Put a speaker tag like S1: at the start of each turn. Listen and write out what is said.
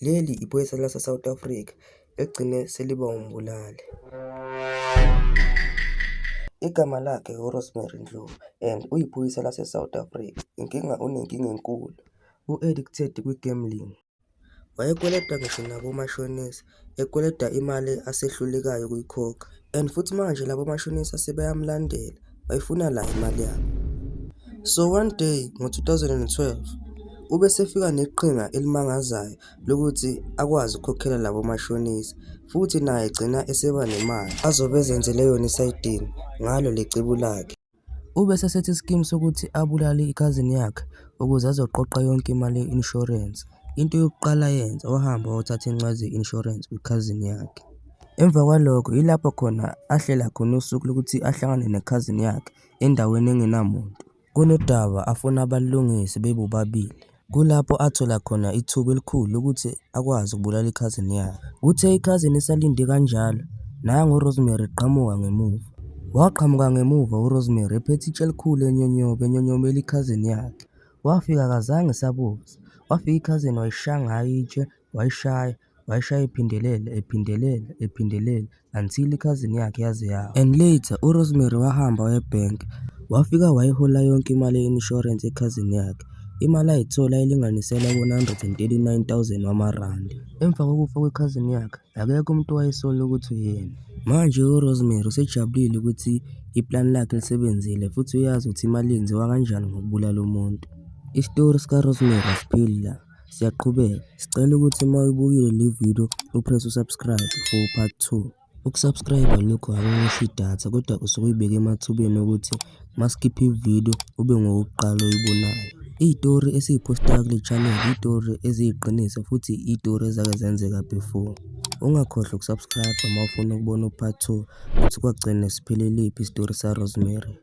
S1: Leli iphoyisa lase-South Africa eligcine seliba umbulali. Igama lakhe uRosemary Ndlovu and uyiphoyisa lase-South Africa. Inkinga, unenkinga enkulu, u-addicted kwi-gambling. Wayekweleta ngisho nabomashonisa, ekweleta imali asehlulekayo ukuyikhokha and futhi manje labo mashonisa sebeyamlandela, bayifuna la imali yabo. So one day ngo-2012 ube sefika neqhinga elimangazayo lokuthi akwazi ukukhokhela labo mashonisa, futhi naye egcina eseba nemali azobe ezenzele yona esayidini ngalo lecebo lakhe. Ube sesetha i-scheme sokuthi abulale i-cousin yakhe ukuze azoqoqa yonke imali ye-insurance. Into yokuqala ayenza, wahamba wayothatha incwadi ze-insurance kwi-cousin yakhe. Emva kwalokho yilapho khona ahlela khona usuku lokuthi ahlangane ne-cousin yakhe endaweni engenamuntu. Kunodaba afuna balulungise bebobabili. Kulapho athola khona ithuba elikhulu lokuthi akwazi ukubulala i-cousin yakhe. Kuthe i-cousin isalinde kanjalo, nangu uRosemary eqhamuka ngemuva. Waqhamuka ngemuva uRosemary ephethe itshe elikhulu, enyonyoba, enyonyobela i-cousin yakhe. Wafika akazange esabuza, wafika i-cousin wayishaya ngayo itshe, wayishaya, wayishaya ephindelela, ephindelela, ephindelela until i-cousin yakhe yaze yawa. And later uRosemary wahamba waya ebhenki, wafika wayihola yonke imali ye-insurance ye-cousin yakhe. Imali ayithola ayilinganiselwa ku-939 000 wamarandi. Emva kokufa kwe-cousin yakhe, akekho umuntu owayesola ukuthi uyena. Manje uRosemary usejabulile ukuthi iplani lakhe lisebenzile futhi uyazi ukuthi imali yenziwa kanjani ngokubulala umuntu. Isitori sikaRosemary asipheli la, siyaqhubeka. Sicela ukuthi uma uyibukile le video u-press u-subscribe for part 2. Uku-subscribe lokhu akumoshi idatha kodwa usuke uyibeke emathubeni okuthi masikhipha ividiyo ube ngowokuqala oyibonayo. Iy'tori esiy'phostayo kule channel, iy'tori eziyiqiniso futhi iy'tori ezake zenzeka before. Ungakhohlwa uku-subscribe uma ufuna ukubona u-part 2 ukuthi kwagcina sipheleliphi isitori sa-Rosemary.